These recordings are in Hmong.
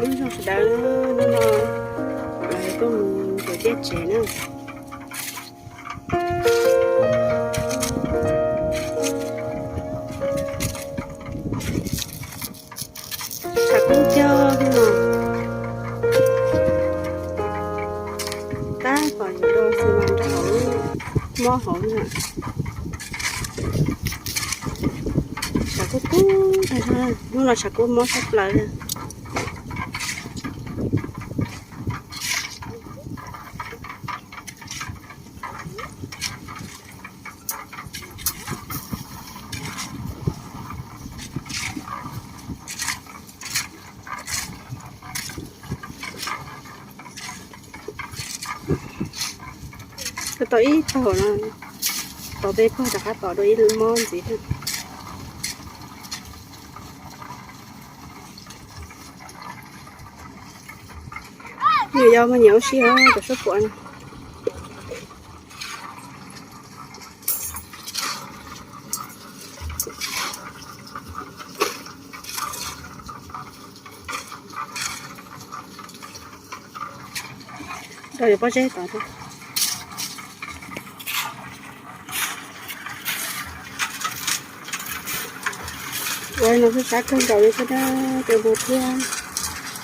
Nyob zoo sawv daws, hnub no kuv tuaj mus ntxuav dej tsev na. Tshav kub tiag hnub no. Tab tom yuav rau xi mas rau hauv mob hauv na. Tshav kub kub tag zog, hnub no tshav kub mob tshaj plaws. Tau ib pawg no, tau peb pawg rov qab tau dua ib mob ntxiv thiab. Nws yog mas nyiam ua si os cov suab puam no. Rau yuav pob zeb tod thiab. Ua no sab sab kawg nkaus li thiab, tus mus thiab,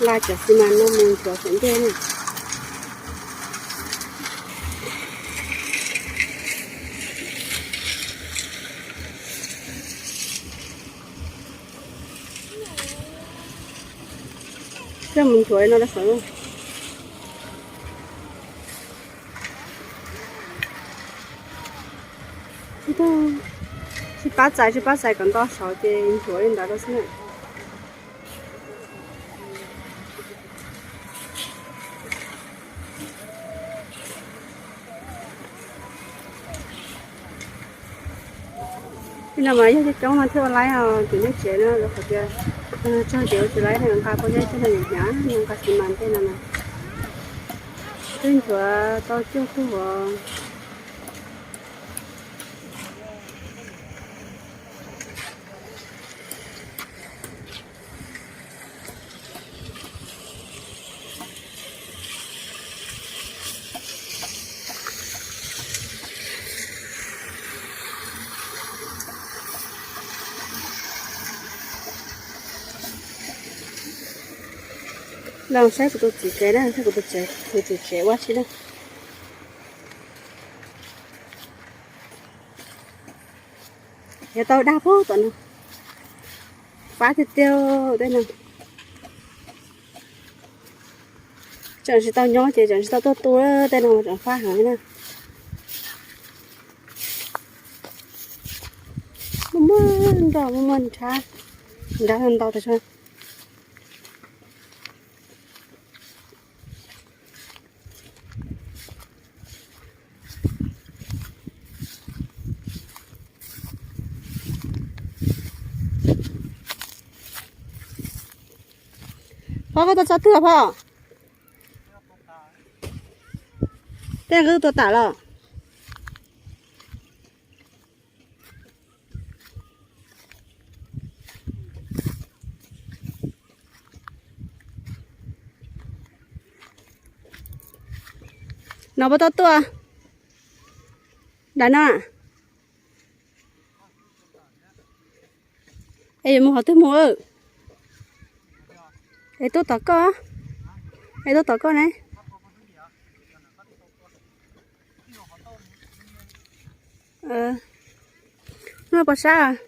nqa cov xi mas no mus ntxuav saum ntej na. Coj mus ntxuav no rau saum. Tsis pab txais, tsis pab txais kom nto saud ces ntxuav li ntawd rau xwb na. Tej no mas yog coob coob no thiaj ua laib os, cov nej tsev no rau qhov tias tsawg ces ua tsis laib, nqa pob zeb tej no hnyav hnyav, nqa xi mas tej no na. Twb ntxuav tau cuaj tug os. Los saib kuv tus txiv tsev na, saib kuv tus txiv tsev ua si na. Yog tau dag pug tom no. Fab tiag tiag tej no. Tseem tsis tau nyob ces tseem tsis tau tuaj tu, tej no mas tseem fab heev na. Muaj muaj nroj, muaj muaj nrhab, nrhab ntau tas zog. Phob, koj tuaj txog twg os phob? Tej no koj tua tas los? No puas tau tuaj? Daim no. Es yuav mus qhov twg mus? Es tuaj tom koj. Es tuaj tom koj ne. Hnub no puas sab?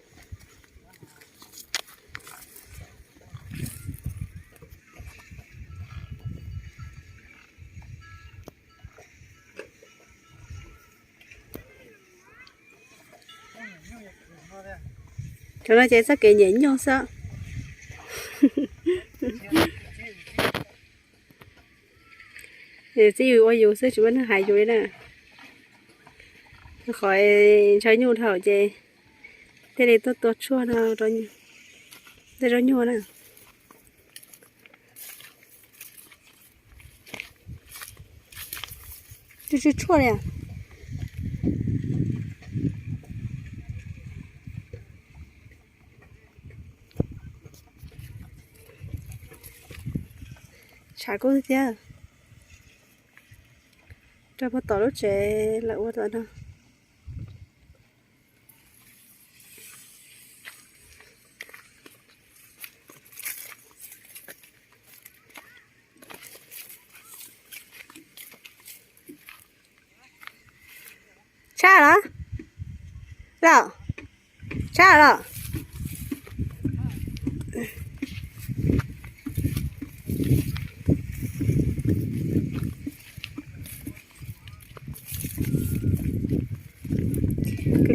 Cov no ces txoj kev nyiam nyuj xwb. Txij yus ua yus xwb tsis muaj neeg hais yus li na. Qhov ntshaw nyuj dhau ces thiaj li tuaj tua tshuaj no, tej zaub nyuj na. Tsw tsw tshuaj li. Av kub tiag. Rau puag tom lub tsev lawv ua tom no. Tshaj los? Los? Tshaj los?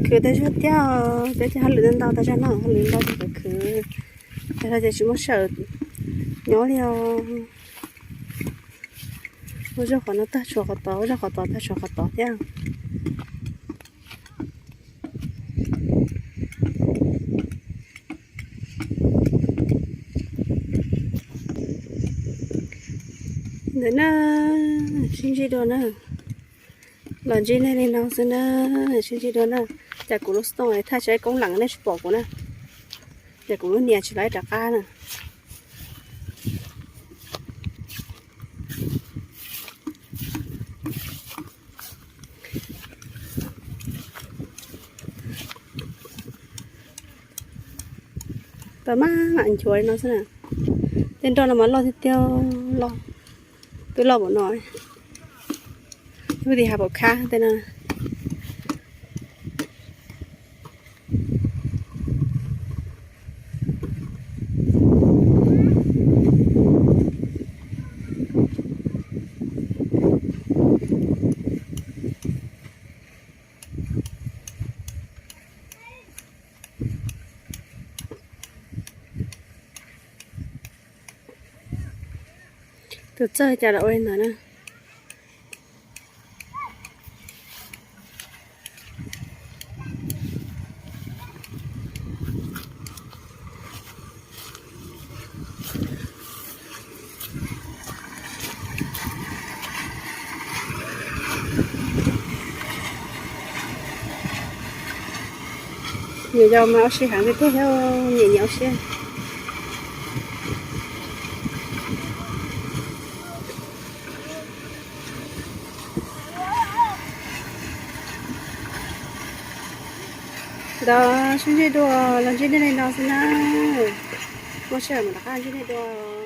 Khwv khwv tag zog thiab, peb cov hauj lwm ntau ntau tag zog no, hauj lwm ntau ces khwv khwv tag zog ces tsis muaj sij hawm nyob li os. Ua zog qhov no tag tshuav qhov tod, ua zog qhov tod tag tshuav qhov tod thiab. Ntawm na, sib ntsib dua na. Los ntsib nej li no xwb na, sib ntsib dua na. Cas kuv lub xov tooj thaj tsam koob lees nej tsis pom kuv na. Ces kuv lub nias tsis los ib rov qab na. Tau maj mam nchuav li no xwb na. Tej nroj no mas loj tiag tiag, loj, twb loj npaum no. Lub tim hav paum khab tej no. Tus txawj cas los ua li ntawd na. Nyiam yau mas ua si heev li thiab, nyiam nyiam ua siab. Ntawd sib ntsib dua, los ntsib nej li no xwb na. Muaj sij hawm mam rov qab ntsib nej dua.